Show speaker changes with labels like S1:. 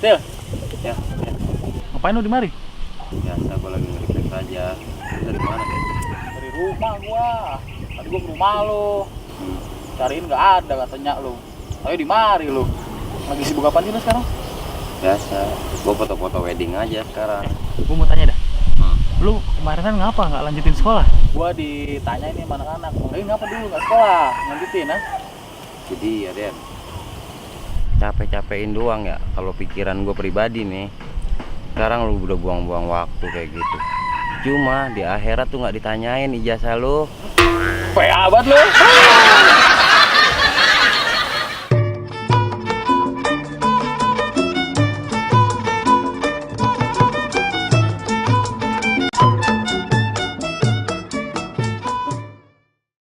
S1: Til,
S2: Ya, ya.
S1: ngapain lu di mari?
S2: Biasa gua lagi nge-refresh aja. Lu dari mana, Dek?
S1: Dari rumah gua. Tadi gua ke rumah lu.
S2: Hmm.
S1: Cariin nggak ada katanya lu. Ayo di mari lu. Lagi sibuk apa nih lu sekarang?
S2: Biasa. Gua foto-foto wedding aja sekarang.
S1: Gua mau tanya dah.
S2: Hmm.
S1: Lu kemarin kan ngapa nggak lanjutin sekolah? Gua ditanya ini sama anak-anak. Ngapa dulu nggak sekolah? Lanjutin, ha?
S2: Jadi ya, Den. Capek-capekin doang ya kalau pikiran gue pribadi nih. Sekarang lu udah buang-buang waktu kayak gitu. Cuma di akhirat tuh nggak ditanyain ijazah lu.
S1: Kayak abad lu.